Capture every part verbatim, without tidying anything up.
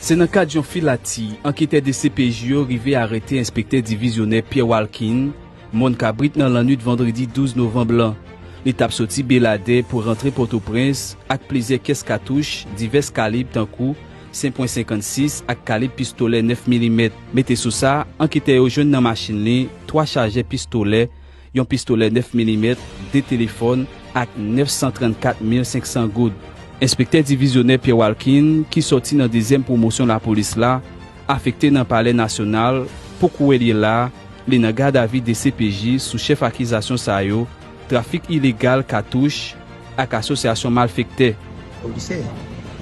Se nan kad yon filatye anketè D C P J yo rive arete enspektè divizyonè Pierre Walkin, Mòn Kabrit, nan lannwit vandredi douz novanm lan. Li t ap soti Beladè pou rantre Pòtoprens ak plizyè kès katouch divès kalib tankou senk pwen senkannsis ak kalib pistolè nèf milimèt. Mete sou sa, anketè yo jwenn nan machin li twa chajè pistolè, yon pistolè nèf milimèt, de telefòn ak nèf san trannkat mil senk san goud. Enspektè divizyonè Pierre Walkin, ki sòti nan dezyèm pwomosyon lapolis la, afekte nan Palè Nasyonal, pou kounye a li nan gadavi D C P J sou chèf akizasyon sa yo, trafik ilegal katouch ak asosyasyon malfektè. Polisye.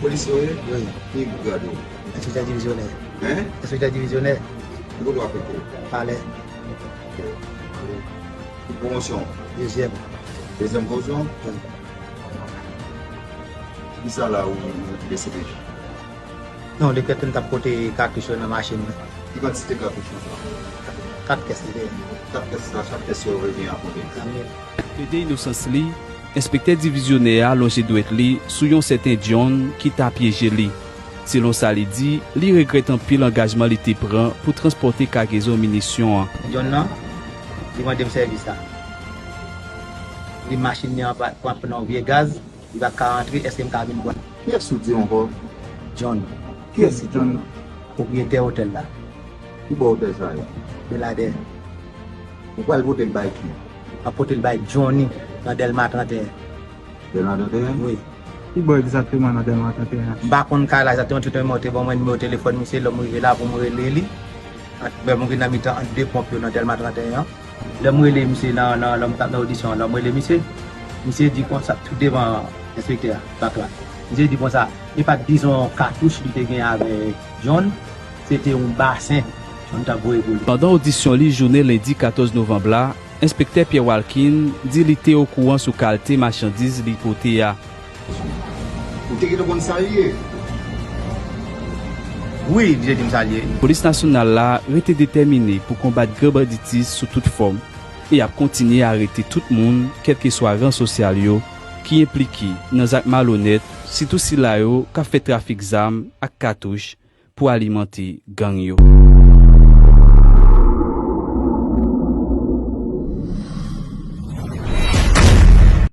Polisye w ye? Wi. Ki grad ou? Enspektè divizyonè. Hein? Enspektè divizyonè. Ki kote w afekte? Palè. Ki pwomosyon? Dezyèm. Dezyèm pwomosyon? Wi. Ki sa la ou, ou D C P J? Non, li kwè ke m t ap pote katouch yo nan machin nan. Ki kantite katouch konsa? Kat kès li te ye. Kat kès sa, chak kès yo revyen a konbyen? San mil. Plede inosans li, enspektè divizyonè a lonje dwèt li sou yon sèten John ki ta pyeje li. Selon sa li di, li regrèt anpil angajman li te pran pou transpòte kagezon minisyon an. John nan, li mande m sèvis la. Li machin li an pa, pa pran yon vye gaz. Li pa ka rantre, èske m ka vin pran? Kiyès ou di ankò? John. Kiyès se John nan? Pwopriyetè otèl la. Ki bò otèl sa ye? Beladè. Ou pral pote l bay ki? M ap pote l bay Johnny nan Dèlma trannteyen. Dèlma trannteyen? Wi. Ki bò egzakteman nan Dèlma trannteyen an? M pa konn kay la egzakteman, tout mwen te ban mwen nimewo telefòn misye, lè m rive la pou m rele li. Ant, lè m rive nan mitan ant de ponp yo nan Dèlma trannteyen an. Lè m rele misye nan, nan, lè m t ap nan odisyon an, lè m rele misye, misye di konsa, tout devan enspektè a, bak la. Misye di konsa, e pa t dizon katouch li te gen avèk John, se te yon basen John t ap voye pou li. Pandan odisyon li jounen lendi katòz novanm la, enspektè Pierre Walkin di li te okouran sou kalte machandiz li pote a. Ou te gentan konn sa l ye? Wi, li te di m sa l ye. Polis nasyonal la rete detèmine pou konbat gran banditis sou tout fòm e y ap kontinye arete tout moun, kèlkeswa ran sosyal yo, ki enplike nan zak malonèt, sitou sila yo k ap fè trafik zam ak katouch pou alimante gang yo.